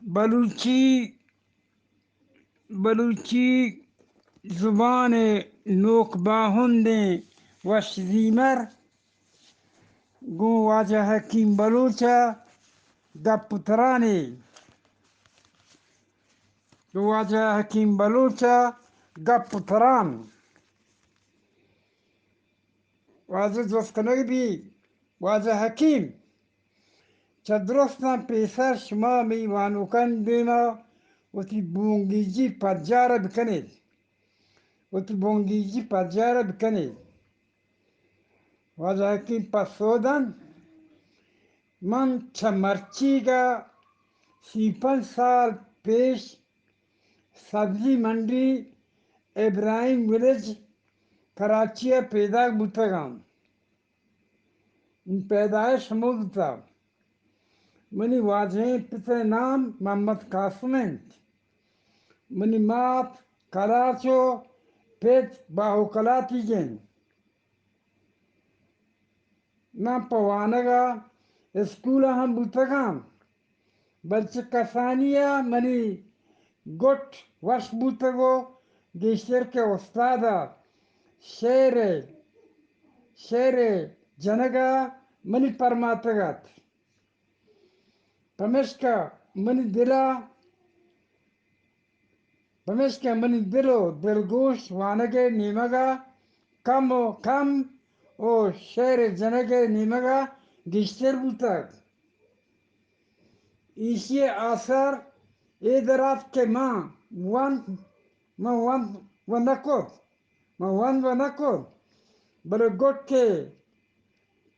بلوچی، بلوچی زبان ءِ نوک باہندیں وش زیمر گوں واجہ حکیم بلوچ ءَ گپ ءُ ترانے۔ گوں واجہ حکیم بلوچ ءَ گپ ءُ تران۔ واجہ جست کنگ بی، واجہ حکیم، چہ درستاں پیسر شما مئی وانوکانی دیما وتی بنگیجی پجار ءَ بکنیت، وتی بنگیجی پجار ءَ بکنیت۔ واجہ حکیم پسو دنت، من چہ مرچیگ ءَ سی پنچ سال پیش سبزی منڈی ابراہیم ویلیج کراچی ءَ پیداک بوتگ آں۔ من پیدائش ہمود بوتگ۔ منی واجہیں پت ءِ نام محمد قاسم انت۔ منی مات کلاچ ءُ پت باہو کلاتیگ انت۔ من پہ وانگ ءَ اسکول ءَ ہم بوتگ آں، بلے چہ کسانی ءَ منی گٹ وش بوتگ ءُ گیشتر کہ استاد ءَ شعر، شعر جنگ ءَ منی پرماتگ ات۔ پمیشکا منی دل ءَ پمیشکا منی دل ءُ دلگوش وانگ ءِ نیمگ ءَ کم ءُ کم ءُ شعر جنگ ءِ نیمگ ءَ گیشتر بوتگ۔ ایشی ءِ آسر اے در آتک کہ من وند، من وند ءَ نہ کت، من وند ءَ نہ کت، بلے گٹ کہ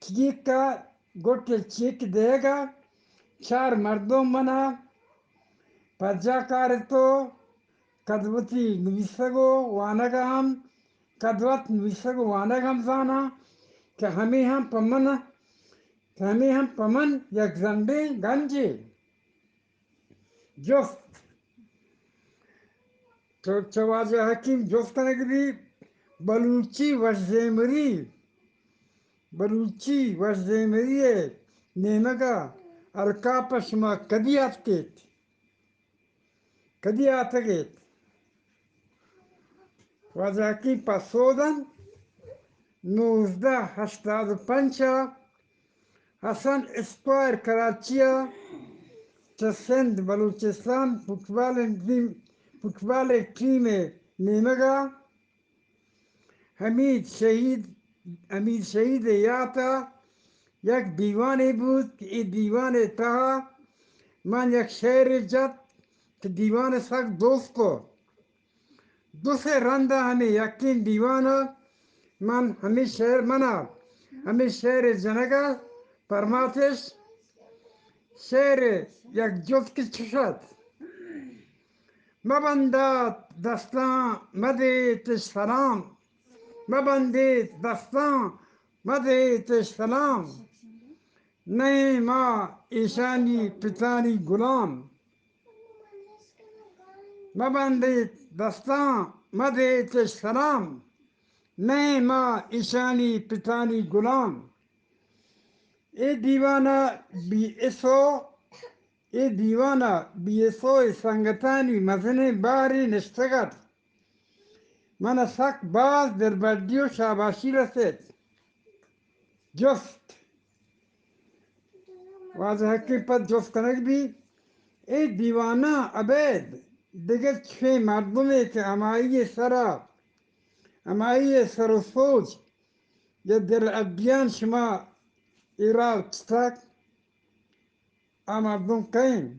چیک ءَ، گٹ ءِ چیک دئیگ ءَ چار مردم من ءَ پجا کارت ءُ کد وتی نویسگ ءُ وانگ ءَ ہم، کد وت نویسگ ءُ وانگ ہم زاناں کہ ہمے ہم پہ من، کہ ہمے ہم پہ من یک زنڈیں گنجے۔ جست۔ تو چہ واجہ حکیم جست کنگ بی، بلوچی وش زیمری، بلوچی وش زیمری ءِ نیمگ ءَ الکاپ ءَ شما کدی اتکیت؟ کدی آتگ ایت؟ واجہ حکیم پسو دنت، نوزدہ ہشتاد ءُ پنچ ءَ حسن اسکوائر کراچی ءَ چہ سندھ بلوچستان فٹبال ٹیم، فٹبال ٹیم ءِ نیمگ ءَ حمید شہید، حمید شہید ءِ یات ءَ یک دیوانے بوت کہ اے دیوان ءِ تہا من یک شعرے جت کہ دیوان ءَ سک دوست کت۔ دو سے رند ءَ ہمے یکیں دیوان ءَ من ہمے شعر، من ءَ ہمے شعر جنگ ءَ پرماتش، شعر یک جزکے چش ات: مبندات دستاں مدیتش سلام، مبندیت دستاں مدیتش سلام، نئیں ما ایشانی پتانی گلام۔ مبندیت دستاں مدیتش سلام، نئیں ما ایشانی پتانی گلام۔ اے دیوان ءَ بی ایس او، اے دیوان ءَ بی ایس او ءِ سنگتانی مزنیں بارے نشتگ ات۔ من ءَ سک باز دلبڈی ءُ شاباشی رست۔ جست۔ واجہ حکیم پد جست کنگ بی، اے دیوان ءَ ابید دگہ چوشیں مردمے کہ ہمائی ءِ سرا، ہمائی ءِ سر ءُ سوج یا دل ءِ ہڈیاں شما ایرا چتگ، آ مردم کئے انت؟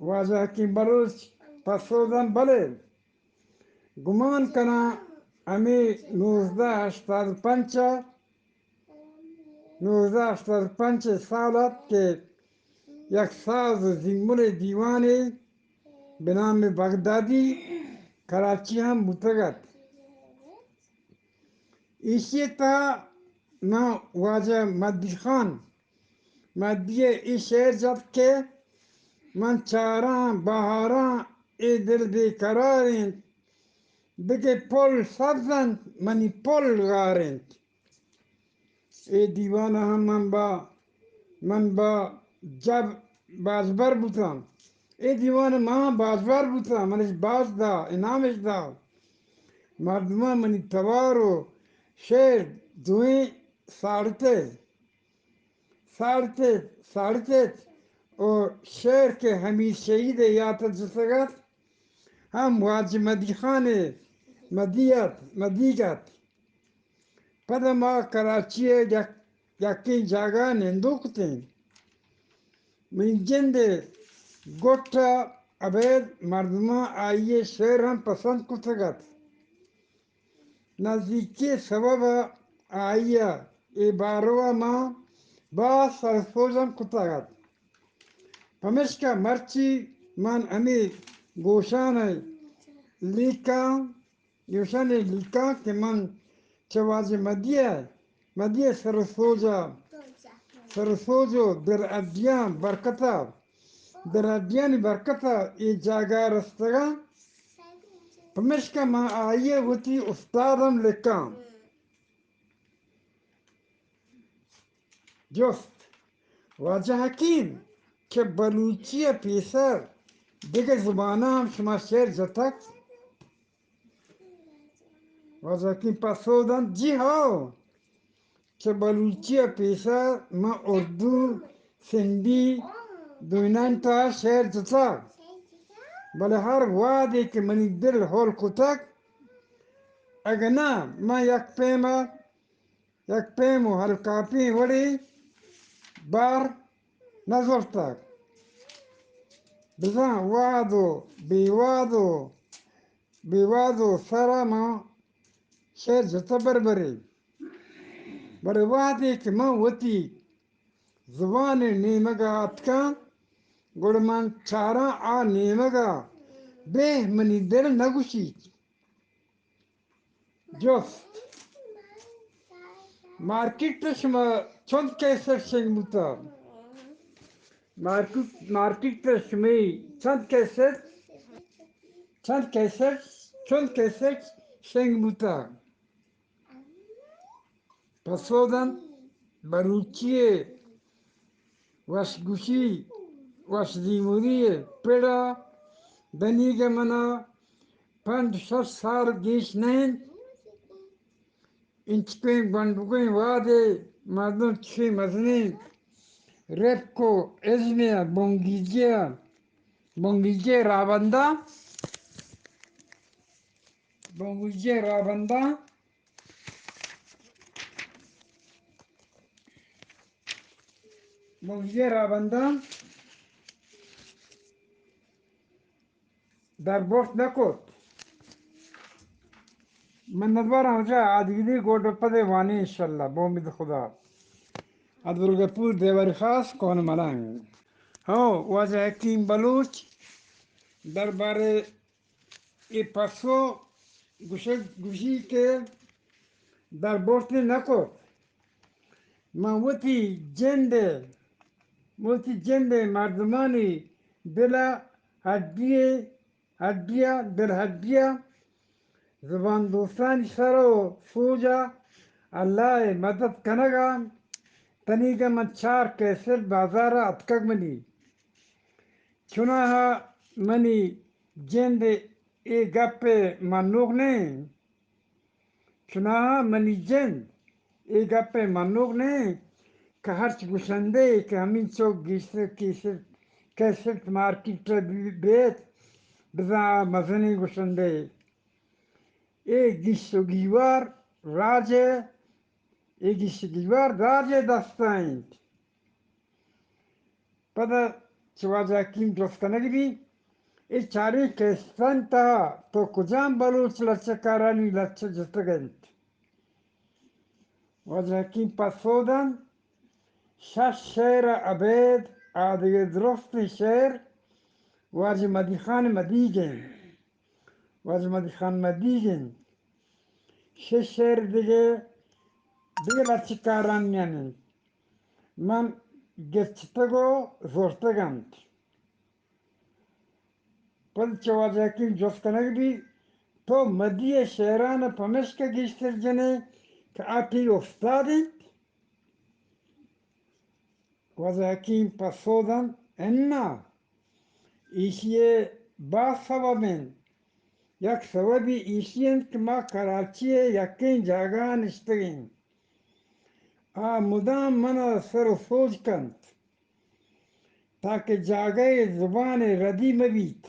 واجہ حکیم بلوچ پسو دنت، بلے گمان کناں ہمے نوزدہ ہشتاد ءُ پنچ ءَ، نوزدہ ہشتاد ءُ پنچ ءِ سال ات کہ یک ساز ءُ زیمل ءِ دیوانے بہ نام بغدادی کراچی ءَ ہم بوتگ ات۔ ایشی ءِ تہا من واجہ مہدی خان مہدی ءِ اے شعر جت کہ من چاراں بہاراں اے دل بے قرار انت، دگہ پل سبز انت منی پل گار انت۔ اے دیوان ءَ ہم من با من با جب بازبر بوتاں۔ اے دیوان ءَ ما بازبر بوتاں، منش باز دا، انعامش دا۔ مردماں منی توار و شعر دوئیں ساڑت ات، ساڑت ات، ساڑت ات۔ و شعر کہ حمید شہید ءِ یات ءَ جتگ ات، ہم واجہ مدی خان ءِ مدی ات، مدیگ ات۔ پدا ما کراچی ءَ یک، یکیں جاگہ ءَ نندوک اتیں۔ منی جند ءِ گٹ ءَ ابید مردماں آئی ءِ شعر ہم پسند کتگ ات۔ نزیکی سبب ءَ آئی ءَ اے بارو ءَ ما باز سرسوج ہم کتگ ات۔ پمیشکا مرچی من ہمے گوشان ءَ لیکاں، گوشان ءَ لیکاں کہ من چہ واجہ مدی ءَ، مدی ءِ سرسوج ءَ، سرسوج و دل ہڈیاں برکت ءَ، دل ہڈیانی برکت ءَ اے جاگہ ءَ رستگاں۔ پمیشکا من آئی ءَ وتی استاد ہم لکاں۔ جست: واجہ حکیم، چہ بلوچی ءَ پیسر دگہ زباناں ہم شما شعر جتگ؟ واجہ حکیم پسو دنت: جی ہو، چہ بلوچی ءَ پیسر من اردو، سندھی، دوئینانی تہا شعر جتگ، بلے ہر وہدے کہ منی دل ہول کتگ، اگہ نہ من یک پیم ءَ، یک پیم و ہلکاپیں وڑے بار نہ زرتگ۔ بزاں وہد و بے وہد و بے وہد و سر ءَ من شعر جتہ بربرے، بلے وہدے کہ من وتی زبان ءِ نیمگ ءَ اتکاں، گڑا من چاراں آ نیمگ ءَ، بہ منی دل نہ گوشیت۔ جست: مارکیٹ ءَ شما چنت کیسٹ شنگ بوتگ؟ مارکیٹ، مارکیٹ ءَ شمئے چنت کیسٹ، چنت کیسٹ، چنت کیسٹ شنگ بوتگ؟ پسو دنت: بلوچی ءِ وش گوشی، وش دیموری ءِ پڑ ءَ دنیگ ءَ من ءَ پنچ شش سال گیش نہ انت۔ انچکیں گونڈوکیں وہدے مردم چشیں مزنیں رپک و ازمے ءَ بنگیجی ءَ، بنگیجی ءِ راہبنداں، بنگیجی ءِ راہبنداں، بنگیجی ءِ راہبنداں دربرت نہ کت۔ منتوار آں واجہ، آدگہ گوڈ پدے وانی انشاءاللہ، بہ امید خدا۔ عبدالغفور دیواری خاص، کون ملنگ۔ ہو، واجہ حکیم بلوچ، دربارے اے پسو گوشگ، گوشی کہ دربرت نہ کت۔ من وتی جند ءَ، وتی جند ءِ مردمانی دل ءَ ہڈی ءَ، ہڈی ءَ، دل ہڈی ءَ، زبان دوستانی سر ءَ سوج ءَ اللہ ءِ مدد کنگ ءَ تنیگا من چار کیسٹ بازار ءَ اتکگ منی۔ چوناہا منی جند ءَ اے گپ ءِ منوک نہ انت۔ چوناہا منی جند اے گپ ءِ منوک نہ انت کہ ہرچ گشندہ یے کہ ہمینچو گیشتر کیسٹ، کیسٹ مارکیٹ ءَ بی-، بیت، بزاں آ مزنیں گشندہ یے۔ اے گیش و گیوار راج ءِ، اے گیش و گیوار راج ءِ دست ءَ انت۔ پدا چہ واجہ حکیم جست کنگ بیت، اے چاریں کیسٹانی تہا تو کجام بلوچ لچہ کارانی لچہ جتگ انت؟ واجہ حکیم پسو دنت، شش شعر ءَ ابید آدگہ درستیں شعر واجہ مدی خان مدیگ انت۔ واجہ مدی خان مدیگ انت۔ شش شعر دگہ، دگہ لچہ کارانی انت۔ من گچتگ و زرتگ انت۔ پد چہ واجہ حکیم جست کنگ بیت، تو مدی ءِ شعران ءَ پمیشکا گیشتر جن ئے کہ آ تئی استاد انت؟ واجہ حکیم پسو دنت، اناں، ایشی ء باز سوب انت۔ یک سوبی ایشی انت کہ ما کراچی ء یکیں جاگہ ء نشتگیں۔ آ مدام من ء سر و سوج کنت تاکہ جاگہ ء زبان ء ردی مہ بیت۔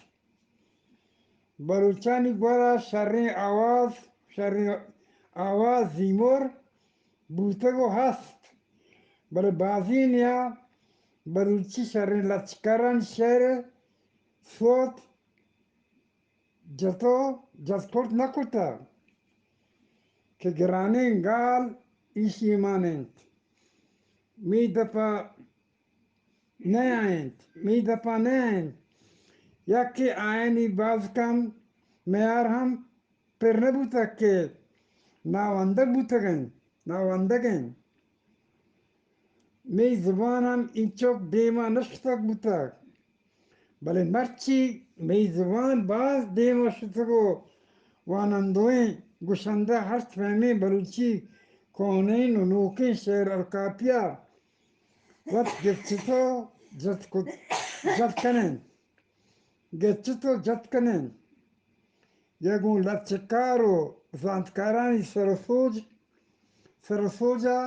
بلوچانی گورا شریں آواز، شریں آواز زیمر بوتگ و ہست، بلے بازینیا بلوچی شریں لچکرانی شعر ء سوت جت و جت کرت نہ کتگ کہ گرانیں گال ایشی مان انت۔ می دپا نیاینت، می دپا نیاینت۔ یکے آیانی باز کم میار ہم پر نہ بوتگ کہ ناوندگ بوتگ انت، ناوندگ انت۔ می زبان ہم اینچک دیما نشتگ بوتگ، بلے مرچی می زبان باز دیما شتگ و وانندوئیں گشندہ ہرچ پیمیں بلوچی کوہنیں و نوکیں شعر الکاپیا وت گچت و جت کت، جت کنن، گچت و جت کنن۔ یا گوں لچکار و زانتکارانی سر و سوج، سر و سوجا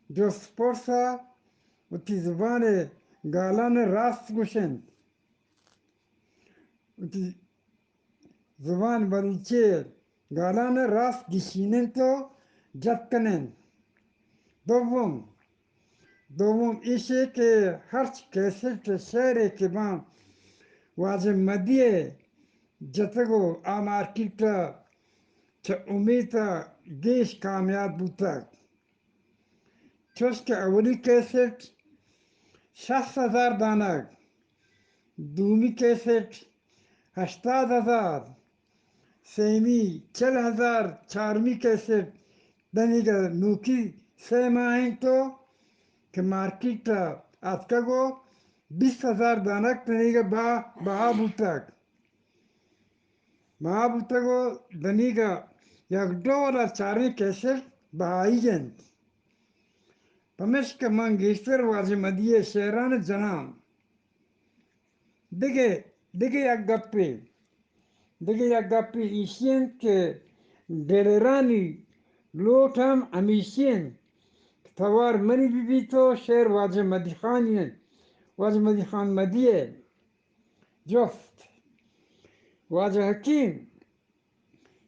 جست پرسا وتی زبان گالان راست گوشنت۔ وتی زبان بلوچی گالان راست گشین انت و جت کن انت۔ دوم، دوم ایشی کہ ہرچ کیسٹ شعرے کہ باں واجہ مدی ء جتگ و آ مارکیٹ ء چہ امیت ء گیش کامیاب بوتگ۔ چوش کہ اولی کیسٹ شست ہزار دانگ، دومی کیسٹ ہشتاد ہزار، سیمی چل ہزار، چارمی کیسٹ دنیگا نوکی سے ماہ انت تو کہ مارکیٹ ء آتکگ و بیست ہزار دانگ دنیگا با-، بہا بوتگ۔ بہا بوتگ و دنیگا یک ڈول ء چاریں کیسٹ بہائی انت۔ پمیشکہ من گیشتر واجہ مدی ء شعران جناں۔ دگہ، دگہ یک گپے، دگہ یک گپے ایشی انت کہ ڈیلرانی لوٹ ہم ہمیشی انت کہ توار منی بہ بیت و شعر واجہ مدی خانی انت، واجہ مدی خان مدی ء۔ جست، واجہ حکیم،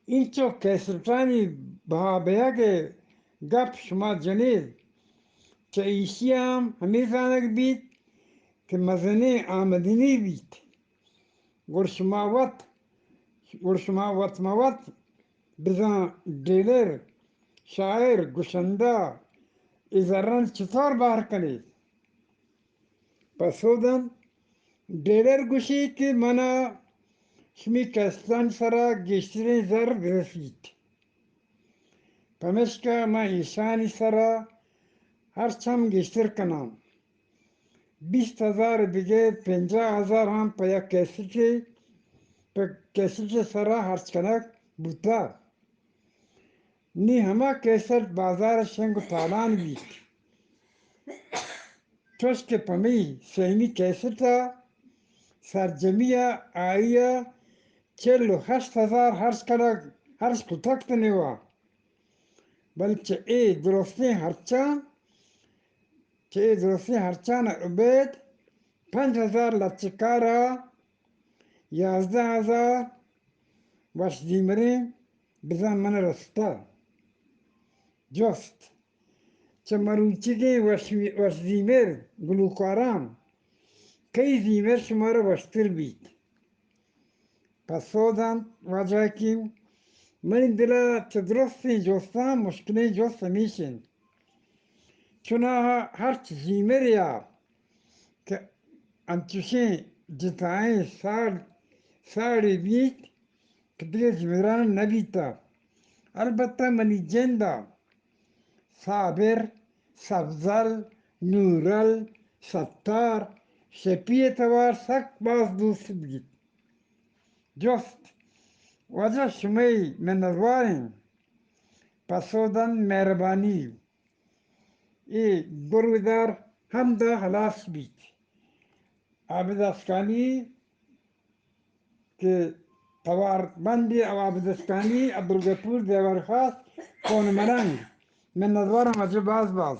اینچو کیسٹانی بہا بیگ ء گپ شما جنید، چہ ایشی ء ہم ہمے زانگ بیت کہ مزنیں آمدنی بیت۔ گڑ شما وت، گڑ شما وت مہ وت بزاں ڈیلر، شاعر، گشندہ اے زران چطور بہر کنید؟ پسو دنت، ڈیلر گوشی کہ منا شمی کیسٹانی سرا گیشتریں زر برسیت، پمیشکا من ایشانی سرا ہرچ ہم گیشتر کناں۔ بیست ہزار بگر پنجاہ ہزار ہم پہ یک کیسٹے، پہ کیسٹے سرا ہرچ کنگ بوتگ۔ نی ہما کیسٹ بازار ء شنگ و تالان بیت۔ چوش کہ پمئی سیمی کیسٹ ء سرجمی ء آئی ء چل و ہشت ہزار ہرچ کنگ، ہرچ کتگ تنیوا، بلے چہ اے درستیں ہرچاں، چہ اے درستیں ہرچان ء ابید پنچ ہزار لچکار ء یازدہ ہزار وش زیمریں بزاں من رستہ۔ جست، چہ مروچیگیں وش، وش زیمر گلوکاراں کئی زیمر شمارا وشتر بیت؟ پسو دنت واجہ حکیم، منی دل ء چہ درستیں جستاں مشکلیں جست ہمیش انت۔ چوناہا ہرچ زیمرے ء کہ انچشیں جتائیں ساڑ، ساڑے بیت کہ دگہ زیمران نہ بیتہ۔ البتہ منی جند ء صابر، سبزل، نورل، ستار، شپی ء توار سک باز دوست بیت۔ جست، واجہ شمئی منتواریں۔ پسو دنت، مہربانی۔ اے گرودار ہمدا ہلاس بیت۔ عابد آسکانی کہ توار بندی او عابد آسکانی، عبدالغفور دیوارخاص، کون ملنگ، منتوارم اچ باز باز۔